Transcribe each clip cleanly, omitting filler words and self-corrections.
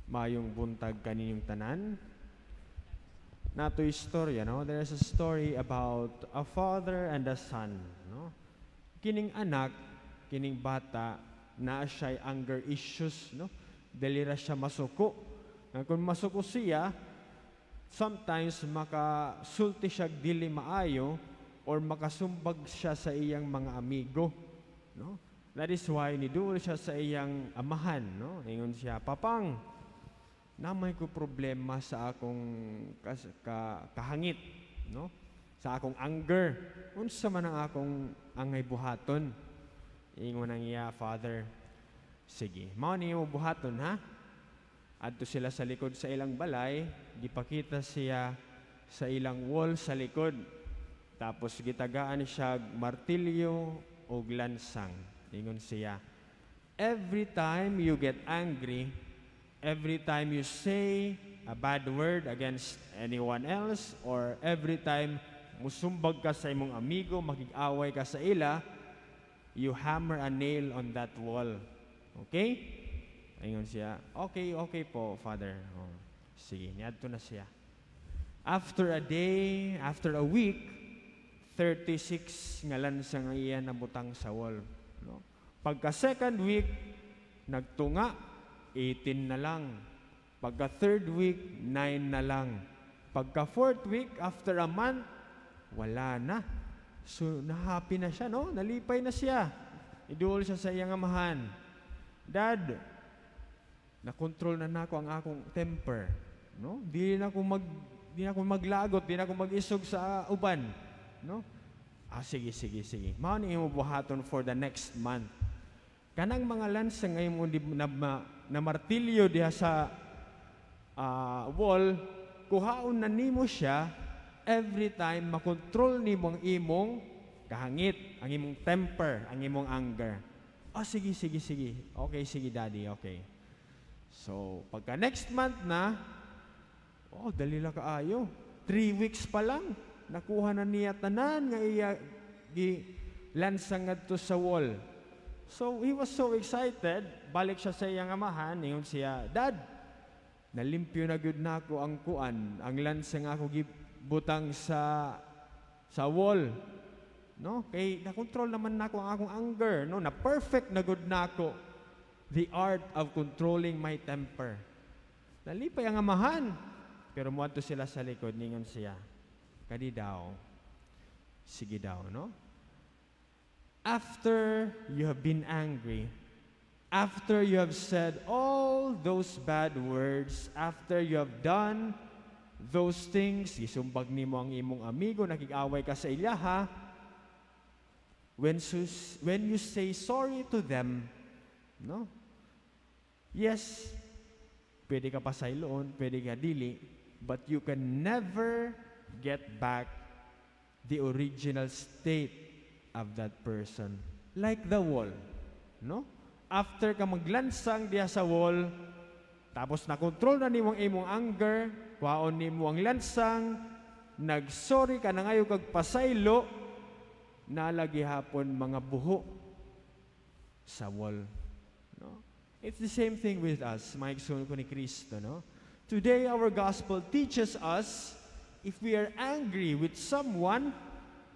Maayong buntag kaninyong tanan. Naa to'y istorya, no? There's a story about a father and a son, no? Kining anak, kining bata, naa siya anger issues, no? Dili ra siya masuko. Nga kung masuko siya, sometimes makasulti siya dili maayo or makasumbag siya sa iyang mga amigo, no? That is why niduol siya sa iyang amahan, no? Ingon siya, "Papang, naa may ko problema sa akong kahangit, no? Sa akong anger. Unsa man ang akong angay buhaton?" Ingon ang iya father, "Sige, mao ni imo buhaton, ha?" Adto sila sa likod sa ilang balay, gipakita siya sa ilang wall sa likod. Tapos gitagaan siya martilyo og lansang. Ingon siya, "Every time you get angry, every time you say a bad word against anyone else, or every time musumbag ka sa imong amigo, makig-away ka sa ila, you hammer a nail on that wall. Okay?" Ingon siya, Okay po, Father." Oh, sige, niadto na siya. After a day, after a week, 36 nga lansang ang iya nabutang sa wall. No? Pagka second week, nagtunga, 18 na lang. Pagka third week, 9 na lang. Pagka fourth week, after a month, wala na. So, na-happy na siya, no? Nalipay na siya. Iduol siya sa iyang amahan. "Dad, na-control na nako ang akong temper. No? Di na ako maglagot, di na ako mag-isog sa uban. No? Ah, sige, sige, sige. Mao ni imo buhaton for the next month. Kanang mga lansang nga imo na martilyo diha sa wall, kuhaon na nimo siya every time makontrol nimo ang imong kahangit, ang imong temper, ang imong anger." "Oh, sige, sige, sige. Okay, sige, Daddy, okay." So, pagka next month na, oh, dali lang kaayo. 3 weeks pa lang, nakuha na niya tanan nga iya gi lansang ngadto sa wall. So, he was so excited. Balik siya sa iyang amahan, ingon siya, "Dad, nalimpyo na gyud nako ang kuan, ang lansang ako gibutang sa wall. No? Kay na-control naman nako ang akong anger, no? Na perfect na gud nako the art of controlling my temper." Nalipay ang amahan. Pero muadto sila sa likod, ningon siya, "Kadi daw, sige daw, no? After you have been angry, after you have said all those bad words, after you have done those things, gisumbag nimo ang imong amigo, nakig-away ka sa ilaha, when you say sorry to them, no? Yes, pwede ka pasayloon, pwede ka dili, but you can never get back the original state of that person. Like the wall, no? After ka maglansang diha sa wall, tapos na-control na nimo ang imong anger, kuhaon nimo ang lansang, nag-sorry ka, nangayo kag pasaylo, naa la gihapon mga buho sa wall. No? It's the same thing with us, mga igsoon ko ni Kristo, no? Today, our gospel teaches us if we are angry with someone,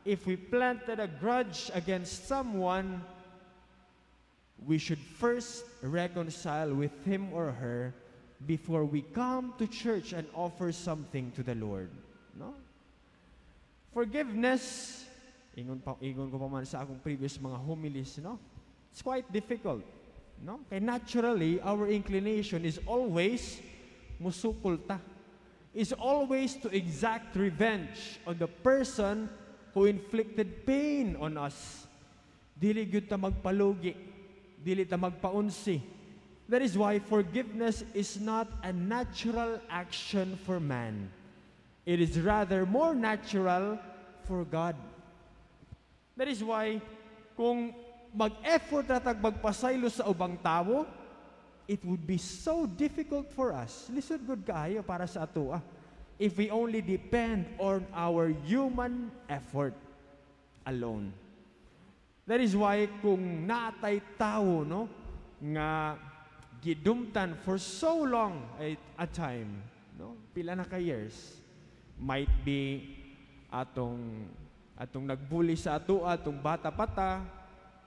if we planted a grudge against someone, we should first reconcile with him or her before we come to church and offer something to the Lord. No? Forgiveness, ingon ko pa man sa akong previous mga homilies, no? It's quite difficult. No? Kay naturally, our inclination is always musukol ta. Is always to exact revenge on the person who inflicted pain on us. Dili gyud ta magpalugi, dili ta magpaunsi. That is why forgiveness is not a natural action for man. It is rather more natural for God. That is why kung mag-effort na tag magpasaylo sa ubang tawo, it would be so difficult for us. Lisod gud kaayo para sa atoa if we only depend on our human effort alone. That is why kung naa tay tawo, no, nga gidumtan for so long a time, no? Pila na ka years. Might be atong nagbully sa ato atong bata pa ta,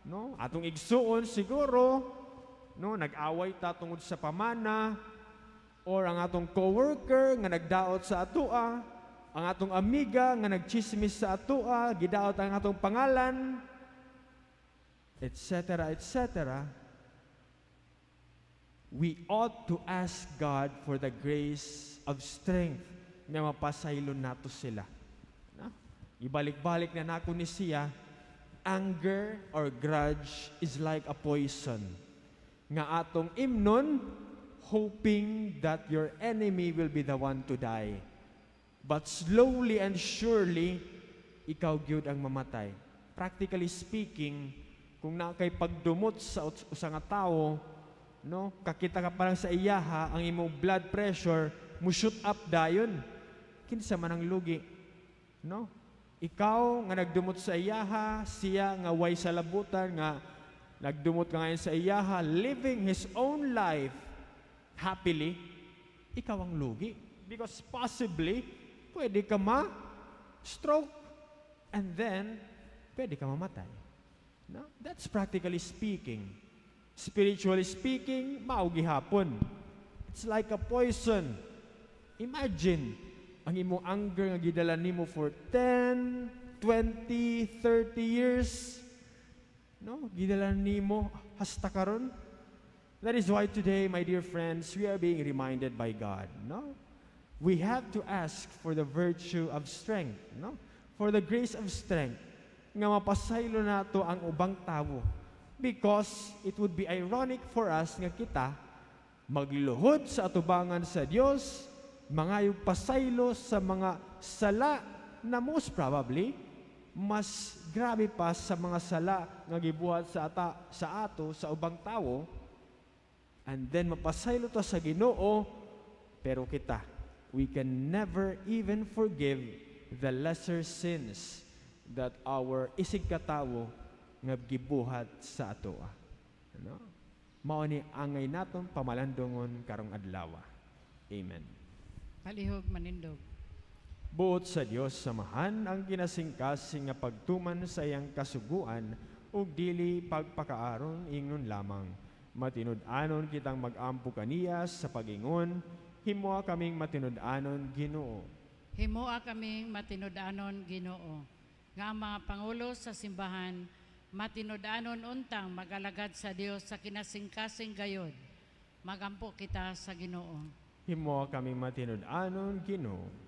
no? Atong igsuon siguro, no? Nag-away ta tungod sa pamana, or ang atong coworker nga nagdaot sa atoa, ang atong amiga nga nagchismis sa atoa, gidaot ang atong pangalan, etc., etc. We ought to ask God for the grace of strength nga mapasaylo nato sila. Na? Ibalik-balik na nako ni siya, anger or grudge is like a poison nga atong imnon, hoping that your enemy will be the one to die. But slowly and surely, ikaw gyud ang mamatay. Practically speaking, kung naa kay pagdumot sa usa nga tawo, no, kakita ka pa lang sa iyaha, ang imong blood pressure mo shoot up dayon. Kinsa man ang lugi? No? Ikaw nga nagdumot sa iyaha, siya nga way salabutan nga nagdumot ka ngayon sa iyaha, living his own life happily, ikaw ang lugi. Because possibly, pwede ka ma-stroke and then, pwede ka mamatay. No? That's practically speaking. Spiritually speaking, mao gihapon. It's like a poison. Imagine, ang imong anger nga gidala nimo for 10, 20, 30 years. No? Gidala nimo hasta karon. That is why today, my dear friends, we are being reminded by God, no? We have to ask for the virtue of strength, no? For the grace of strength nga mapasaylo nato ang ubang tawo. Because it would be ironic for us nga kita magluhod sa atubangan sa Dios, mangayog pasaylo sa mga sala na most probably mas grabe pa sa mga sala nga gibuhat sa ato sa ubang tawo, and then mapasaylo ta sa Ginoo, pero kita, we can never even forgive the lesser sins that our isig katawo nga gibuhat sa atoa. Ano? Mao ni angay naton pamalandungon karong adlaw. Amen. Palihog manindog. Buot sa Dios, Amahan, ang kinasingkasing nga pagtuman sa iyang kasuguan ug dili pagpakaaron ingon lamang. Matinud-anon kitang mag-ampo kaniya sa pagingon, "Himoa kaming matinud-anon, Ginoo." Himoa kaming matinud-anon, Ginoo. Nga ang mga pangulo sa simbahan matinud-anon untang magalagad sa Dios sa kinasingkasing gayod. Magampo kita sa Ginoo. Himoa kaming matinud-anon, Ginoo.